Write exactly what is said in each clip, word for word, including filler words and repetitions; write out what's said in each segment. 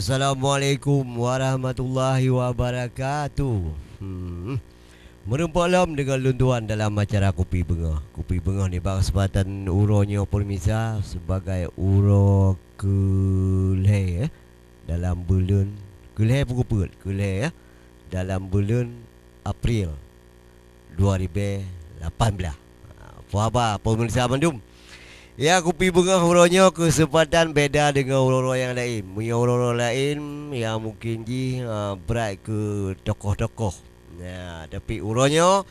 Assalamualaikum warahmatullahi wabarakatuh. Hmm. Meurumpok lom deungon lôn tuan dalam acara Kupi Beungoh. Kupi Beungoh nibak keusempatan uroe nyoe peumisa sebagai uroe keu lhèe, eh, dalam buleuen keu lhèe, pukon peuet keu lhèe, eh, dalam buleuen April dua ribèe lapan blah. Ha, peue haba pemirsa mandum? Ya, Kupi Beungoh uroe nyoe keuseumpatan beda deungon uroe-uroe nyang laén. Meunyoe uroe-uroe laén, ya mungken jih, ha, brat keu tokoh-tokoh. Ya, tapi uroe nyoe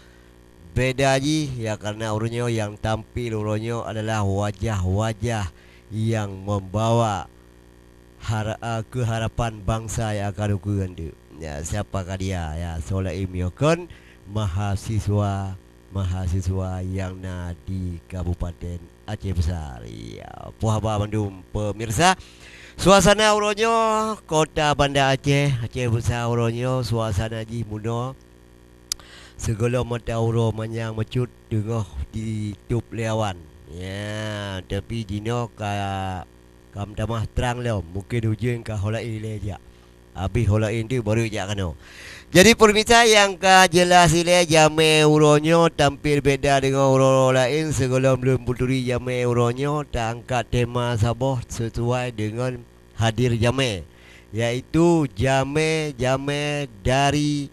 beda jih, ya, karena uroe nyoe nyang tampil uroe nyoe adalah wajah-wajah nyang membawa har-, a, keuharapan bansa nyang akan ukeue anteuk. Ya, siapakah dia? Ya, soe laén meunyoe kon mahasiswa-mahasiswa nyang na di Kabupaten Aceh Besar. Ya, peue haba mandum pemirsa. Suasana uroe nyoe kota Banda Aceh, Aceh Besar uroe nyoe suasana jih bunoe. Sigohlom mata uroe manyang meucut teungoh jitôb lé awan. Ya, tapi jinoe ka, ka meutamah trang lom. Mungken ujeuen ka ho laén ilèe jak. Abéh ho laén teuk baru jak keunoe. Jadi, pemirsa nyang ka jeulaih ilèe, jamèe uroe nyoe tampil beda deungon uroe-uroe laén. Sigohlom lôn peuturi jamèe uroe nyoe, ta angkat tema saboh sesuai deungon hadir jamèe, yaitu jamèe-jamèe dari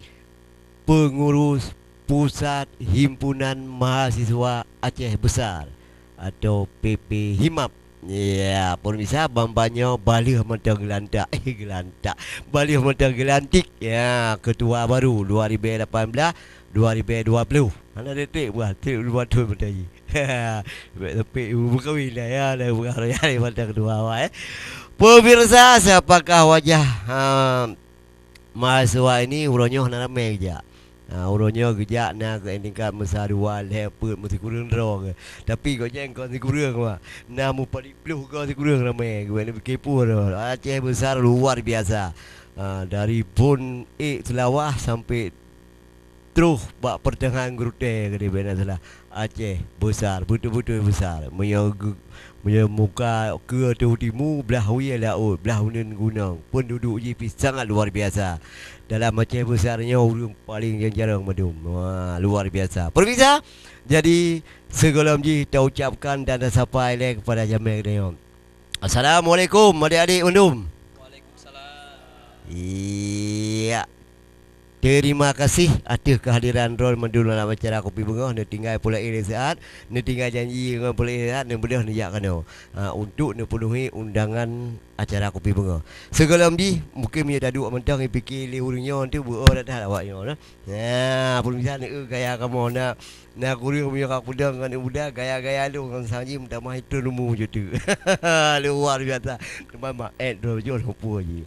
Pengurus Pusat Himpunan Mahasiswa Aceh Besar atau P P Himap. Ya, pemirsa, ban-ban nyoe bah lheueh mantong geulantak, eh, geulantak, bah lheueh mantong geulantik. Ya, ketua baru dua ribèe lapan blah, dua ribèe dua ploh. Hana trép-trép bah, trép dua thôn mantong jih. Bèk sampai meukawen dah, ya, dah beuraya mantong ketua awak, eh. Pemirsa, siapakah wajah, ha, mahasiswa ini uroe nyoe hana ramè geujak. Ha, uroe nyoe geujak na keu tingkat meusa dua, lhèe, peuet, meusikureueng droe keuh. Tapi gobnyan kon sikureueng, wah. Na meupadum ploh goe sikureueng ramè. Gobnyan pike peue droe. Aceh Besar luar biasa. Ha, dari phôn ék Seulawah sampai troh bak peuteungahan Geurutèe keudéh, bèk na salah. Aceh Besar, beutôi-beutôi besar. Meunyoe geu-, meunyoe muka keue teuh timu, blah wie laôt, blah uneuen gunong. Peunduduek jih pih sangat luar biasa. Dalam Aceh Besar nyoe ureueng paleng jarang-jarang mandum. Wah, luar biasa. Pemirsa, jadi sigohlom jih taucapkan dan tasapa ilèe keupada jamèe geutanyoe. Assalamualaikum, adik-adik mandum. Waalaikumsalam. Iya. Terima kasih ateueh kehadiran droe mandum dalam acara Kupi Beungoh. Neutinggai pula ilèe siat, neutinggai janji ngon pula ilèe siat, neubeudôh neujak keunoe, ha, untuk neupenuhi undangan acara Kupi Beungoh. Sigohlom jih, mungken meunyoe taduek mantong, ipike lé ureueng nyoe teuh beu-o that-that awak nyoe, nah. Nah, pemirsa, neueu gaya kamoe na. Na kureueng meunyoe ka peudong ngon aneuk muda, gaya-gaya lôn ngon sang jih meutamah itu rumu jeuet. Luar biasa. Teuma mak èt droe jih lôn peue jih.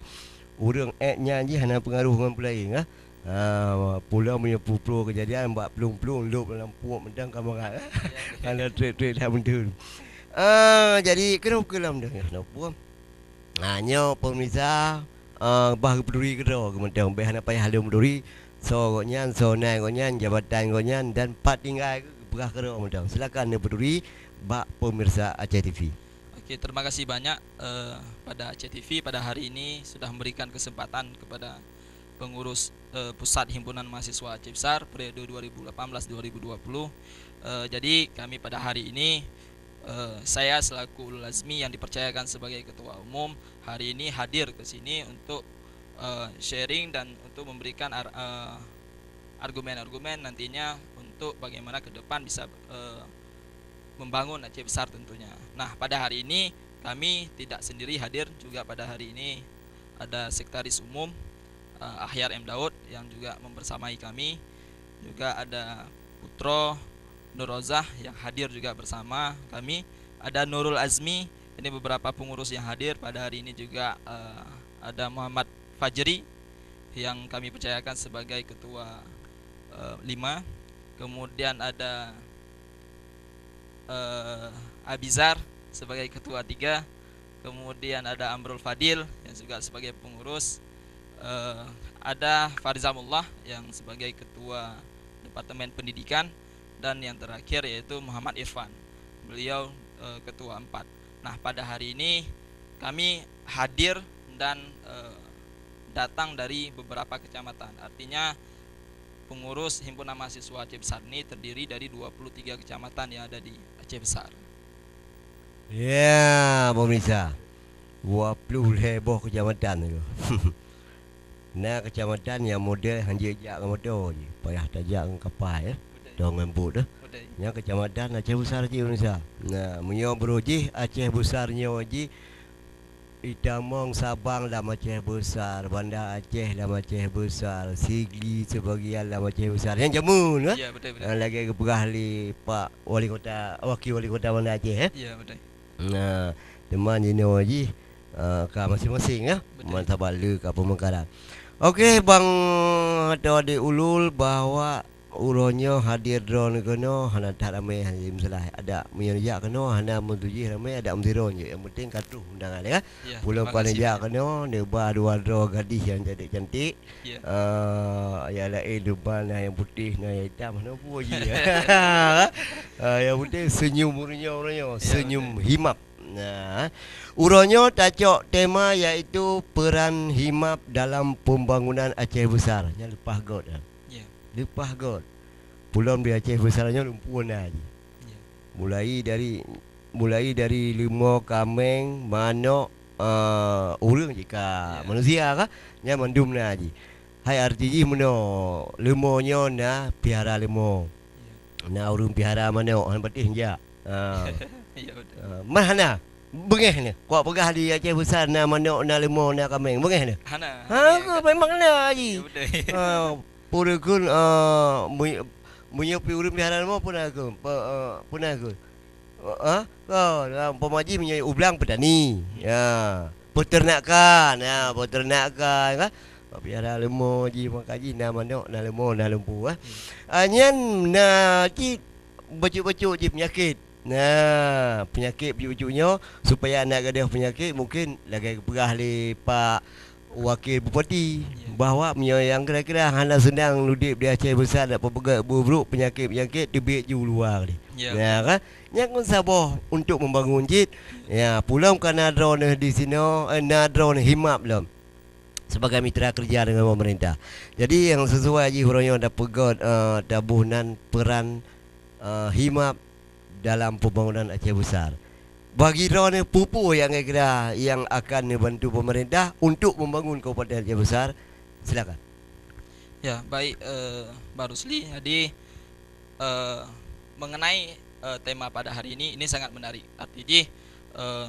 Ureueng èt nyan jih hana peungaruh ngon peulaén, ah. Ha, pulang meunyoe peue-peue keujadian bak plueng-plueng lôb lam puôk mantong ka mangat, ah. Hana trép-trép that meuteun. Ah, jadi keunoe keulam deh nyoe peue. Ha, nyoe pemirsa, eh, bah geupeuturi keudroe geuh mantong, bèk hana payah lôn peuturi soe gobnyan, soe nan gobnyan, jabatan gobnyan, dan pat tinggai geuh geupeugah keudroe mantong. Silakan neupeuturi bak pemirsa Aceh T V. Oke, terima kasih banyak, eh, pada Aceh T V pada hari ini sudah memberikan kesempatan kepada pengurus, eh, Pusat Himpunan Mahasiswa Aceh Besar periode dua ribu delapan belas dua ribu dua puluh. Eh, jadi kami pada hari ini, eh, saya selaku Ulul Azmi yang dipercayakan sebagai ketua umum hari ini hadir ke sini untuk, eh, sharing dan untuk memberikan ar-, eh, argumen-argumen nantinya untuk bagaimana ke depan bisa, eh, membangun Aceh Besar tentunya. Nah, pada hari ini kami tidak sendiri hadir, juga pada hari ini ada sekretaris umum, eh, Ahyar M Daud yang juga membersamai kami. Juga ada Putro Nur Rozah yang hadir juga bersama kami. Ada Nurul Azmi, ini beberapa pengurus yang hadir pada hari ini juga, eh, ada Muhammad Fajri yang kami percayakan sebagai ketua, eh, lima. Kemudian ada, eh, Abizar sebagai ketua tiga. Kemudian ada Amrul Fadil yang juga sebagai pengurus. Eh, ada Farizamullah yang sebagai ketua Departemen Pendidikan. Dan yang terakhir yaitu Muhammad Irfan. Beliau, eh, ketua empat. Nah, pada hari ini kami hadir dan, eh, datang dari beberapa kecamatan. Artinya, pengurus Himpunan Mahasiswa Aceh Besar ini terdiri dari dua puluh tiga kecamatan yang ada di Aceh Besar. Ya, pemirsa. Dua puluh lhèe boh kecamatan tu. Na kecamatan nyang model hana jak ngon moto jih, payah tajak ngon kapal, ya. Betul. Atau ngon bot, ya. Betul. Nyan kecamatan Aceh Besar jih, pemirsa. Nah, meunyoe baroe jih Aceh Besar nyoe jih, itamong Sabang lam Aceh Besar, Banda Aceh lam Aceh Besar, Sigli sebagian lam Aceh Besar. Nyan jameun, ya. Ya, betul, betul. Ah, lagèe geupeugah lé Pak Wali Kota, Wakil Wali Kota Banda Aceh, ya. Ya, betul. Nah, teuma jinoe jih, eh, ka masing-masing, ya. Betul. Man saban le ka peumeukaran. Oke, Bang atau Adik Ulul, bahwa uroe nyoe hadir droeneuh keunoe hana that ramé, hana jadi masalah. Adak meunyoe jak keunoe hana meutuju ramé, adak meusidroe jeuet. Nyang penting ka troh undangan, ya. Ya, terima kasih. Ulôn panitia keunoe neuba dua droe gadih nyang cantik-cantik. Ya. Ah, nyang laén duban, na nyang putéh, na nyang itam, hana peue jih. Ah, nyang penting senyum uroe nyoe, uroe nyoe, ya, senyum betul. Himap. Nah, uroe nyoe tacok tema yaitu peran himap dalam pembangunan Aceh Besar. Nyan leupah göt, ya. Ya. Leupah göt. Peulom di Aceh Besar nyoe lumpoe na jih. Ya. Mulai dari, mulai dari leumo, kaméng, manok, eh, ureueng jih ka, ya, manusia ka, nyan mandum na jih. Hai arti jih meunoe, leumo nyoe na piara leumo. Ya. Na ureueng piara manok, han patéh jak. Ha. Ya, betul. Ha, mah hana. Beungéh nyoe. Kupeugah di Aceh Besar na manok, na leumo, na kaméng. Beungéh nyoe. Hana. Ha, hana, ke, memang na jih. Ya, betul. Ha, peue kheun, eh, meu-, meunyoe pi ureueng piara leumo peue na kheun? Pe-, eh, peue na kheun? Ha? Ka, umpama jih meunyoe u blang petani. Ya. Peternakan, ya, peternakan, kan? Piara leumo jih, maka jih na manok, na leumo, na lumpoe, eh. Hmm. Ah, nyan na cit bacut-bacut jih peunyakét. Nah, peunyakét bacut-bacut nyoe, supaya hana gadôh peunyakét, mungkin lagèe geupeugah lé Pak Wakil Bupati, ya, bahwa meunyoe nyang kira-kira hana seunang udép di Aceh Besar, dak peupeugah buruk-buruk peunyakét-peunyakét, teubiet ju luwa tadi. Ya. Ya, kan? Nyan kon saboh untuk membangun cit. Ya, peulom ka na droeneuh di sinoe, eh, na droeneuh himap lom sebagai mitra kerja dengan pemerintah. Jadi, nyang sesuai jih uroe nyoe tapeugöt, eh, taboh nan peran, eh, himap dalam pembangunan Aceh Besar. Bagi droeneuh peue-peue nyang kira-kira nyang akan neubantu pemerintah untuk membangun Kabupaten Aceh Besar, silakan. Ya, baik, eh, Bang Rusli. Jadi, eh, mengenai, eh, tema pada hari ini, ini sangat menarik. Arti jih, eh,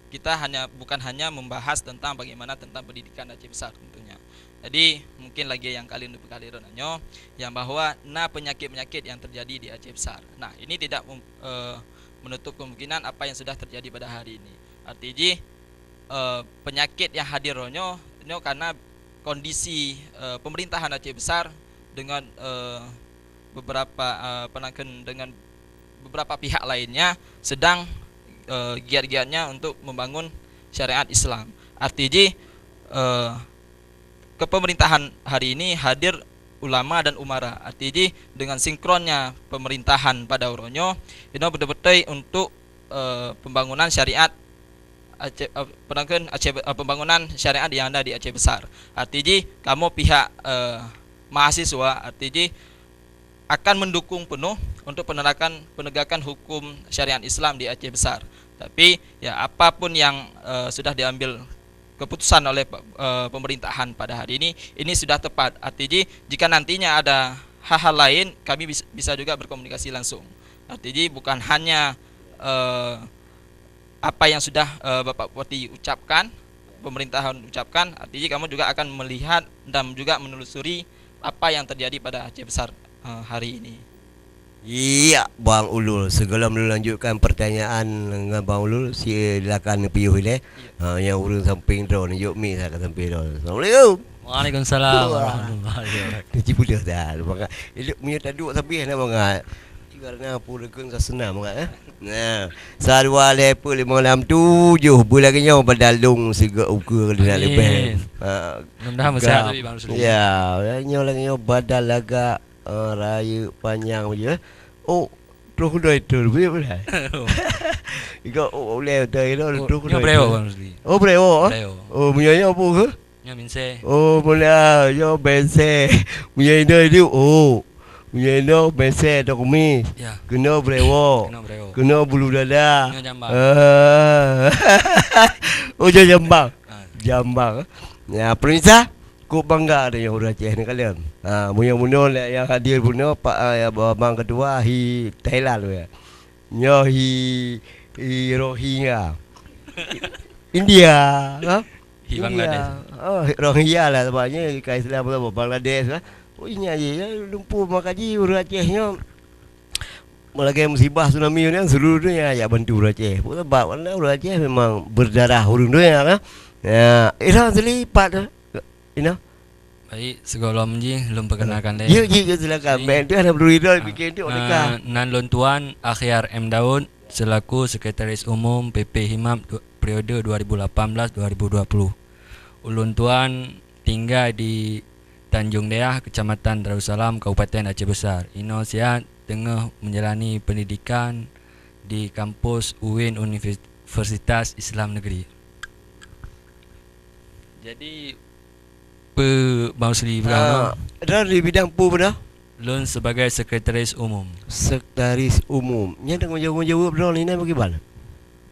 kita hanya, bukan hanya membahas tentang bagaimana tentang pendidikan Aceh Besar tentunya. Jadi, mungkin lagèe nyang ka lheueh neupeugah lé droeneuh nyoe, nyang bahwa na peunyakét-peunyakét yang terjadi di Aceh Besar. Nah, ini tidak mem-, eh, menutup kemungkinan apa yang sudah terjadi pada hari ini. Arti jih, eh, peunyakét nyang hadir nyoe, nyoe karena kondisi, eh, pemerintahan Aceh Besar dengan, eh, beberapa, eh, penangkeun dengan beberapa pihak lainnya sedang, eh, giat-giatnya untuk membangun syariat Islam. Arti jih, eh, kepemerintahan hari ini hadir ulama dan umara. Arti jih, dengan sinkronnya pemerintahan pada uroe nyoe, inoe beutôi-beutôi untuk, eh, pembangunan syariat Aceh, eh, penangkeun Aceh, eh, pembangunan syariat yang ada di Aceh Besar. Arti jih, kamoe pihak, eh, mahasiswa, arti jih, akan mendukung penuh untuk penegakan, penegakan hukum syariat Islam di Aceh Besar. Tapi, ya, apapun yang, eh, sudah diambil keputusan oleh pe-, eh, pemerintahan pada hari ini, ini sudah tepat. Arti jih, jika nantinya ada hal-hal lain, kami bis-, bisa juga berkomunikasi langsung. Arti jih, bukan hanya, eh, apa yang sudah, eh, Bapak Bupati ucapkan, pemerintahan ucapkan, artinya kamu juga akan melihat dan juga menelusuri apa yang terjadi pada Aceh Besar, eh, hari ini. Iya, Bang Ulul. Sebelum lanjutkan pertanyaan dengan Bang Ulul, silakan piôh ilèe. Iya. Ha, nyang ureueng sampéng droe, neujok mic saja ka sampéng droe. Assalamualaikum. Waalaikumsalam. Wah. Warahmatullahi wabarakatuh. Dah jipeugah dah, maka ilok meunyoe taduek sabe hana mangat. Karena pun rekeun ka seunang mangat, eh. Nah, sa dua lhèe peuet limong nam tujoh, beu lagèe nyoe badalong sigoe ukeue keunan leubeh. Amin. Ha, mudah-mudahan meusehat ga-, tapi, Bang Rusli. Ya, nyoe lagèe nyoe badal lagak, eh, rayeuk panyang baju, eh. Oh, troh kudai tu, lebih boleh. Iga, oh, ulèe tu, oh, troh kudai tu. Nyoe breo, Bang Rusli. Oh, breo, eh? Breo. Oh, meunyoe nyoe apa ke? Nyoe minsé. Oh, mula, nyoe minsé. Meunyoe inoe iduek, oh. Meunyoe inoe minsé atau kumis. Ya. Keunoe brewok. Keunoe brewok. Keunoe bulu dada. Nyoe jambang. Ah. Oh, nyoe jambang. Ah. Jambang. Ya, pemirsa, kok bangga ada yang ureueng Aceh ni kalian. Ha, meunyoe-meunyoe lé yang hadir bunoe, Pak, ah, ya, Abang Ketua, hi Thailand, ya. Nyoe hi, hi Rohingya. India, ha? Hi India. Bangladesh. Oh, hi Rohingya lah sebabnya, ka Islam tu, Bangladesh, ha? Oh, ingat je, ya, lumpu makaji ureueng Aceh nyoe. Meulagèe musibah tsunami ni, seluruh dunia jak bantu ureueng Aceh. Peue sabab? Karena ureueng Aceh memang berdarah ureueng dunia, kan? Ya, Ira sendiri pat, Ina. Baik, sigohlom jih lôn perkenalkan lé. Ya, ya, ya, silakan. Jadi, Mek, tu ada berdiri dah, ah, bikin tu, ah, dekat. Nan lôn tuan Akhyar M Daud selaku Sekretaris Umum P P Himap du-, periode dua ribu lapan belas dua ribu dua puluh. Ulôn tuan tinggai di Tanjung Dayah, Kecamatan Darussalam, Kabupaten Aceh Besar. Inoe siat teungoh menjalani pendidikan di kampus UIN Universitas Islam Negeri. Jadi, Peue Bang Rusli peugah? Ah, dan di bidang peue beuna? Lôn sebagai sekretaris umum. Sekretaris umum. Nyan tanggong jaweueb droe ni na bagaimana?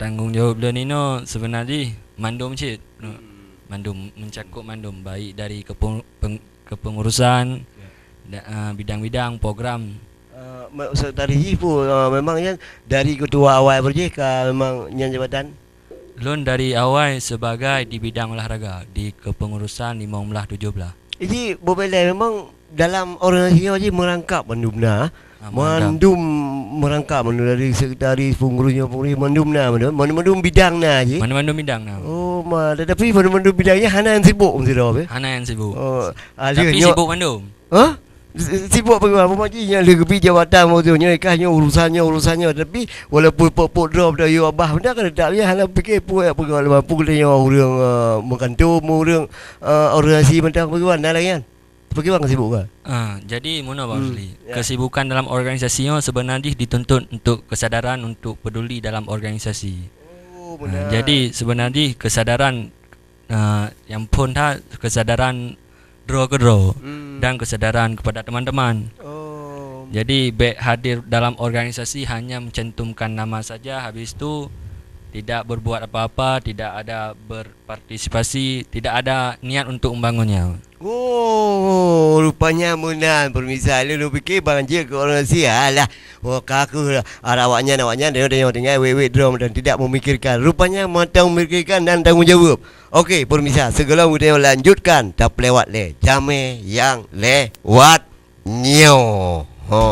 Tanggong jaweueb lôn inoe sebenar jih mandum cit. Hmm. Mandum, mencakup mandum, baik dari kepeng-, peng-, kepengurusan, ya, da-, ah, bidang-bidang program. Ah, me-, sekretaris jih pun, ah, memang nyan dari ketua awai beujih ka memang nyan jabatan? Lôn dari awai sebagai di bidang olahraga di kepengurusan limong belas tujoh belas. Jadi, Bob Ellen memang dalam organisasi nyoe jih merangkap mandum na. Ah, merangkap. Mandum merangkap mandum dari sekretaris, pengurus nyoe, pengurus mandum na, mandum, mandum bidang na jih. Mandum-mandum bidang na. Oh, ma, tetapi mandum-mandum bidang nyan hana nyang sibuk meusidroe, eh? Hana nyang sibuk. Oh, ah, tapi nyoe sibuk mandum. Hah? Si-, sibuk peugah, peue jih nyang lheueh geubri jabatan waktu nyoe, kah nyoe urusan nyoe, urusan nyoe. Tapi walaupun pok-pok droe pada yue babah, benda kan tak payah hana pikir peue peugah lima puluh nyoe ureueng, eh, meukanto, ureueng, eh, organisasi mantong peugah na lagèe nyan. Peugah sibuk ke? Ah, jadi meunoe Bang Rusli. Hmm, ya. Kesibukan dalam organisasi nyoe sebenar jih dituntut untuk kesadaran untuk peduli dalam organisasi. Oh, ah, benar. Jadi sebenar jih kesadaran, ah, nyang phôn that kesadaran droe keudroe, hmm, dan kesadaran kepada teman-teman. Oh. Jadi, bèk hadir dalam organisasi hanya mencantumkan nama saja, habis tu tidak berbuat apa-apa, tidak ada berpartisipasi, tidak ada niat untuk membangunnya. Oh, rupanya meunan, pemirsa. Lôn pikir bang jeuet keu organisasi, alah. Oh, ka kheueh lah. Awaknyan, awaknyan, tengok, tengok, tengok, wait, wait, drum, dan tidak memikirkan. Rupanya mantong memikirkan dan tanggung jawab. Okey, pemirsa, sigohlom geutanyoe lanjutkan, tapeulewat lé jamèe nyang lewat nyoe. Ho.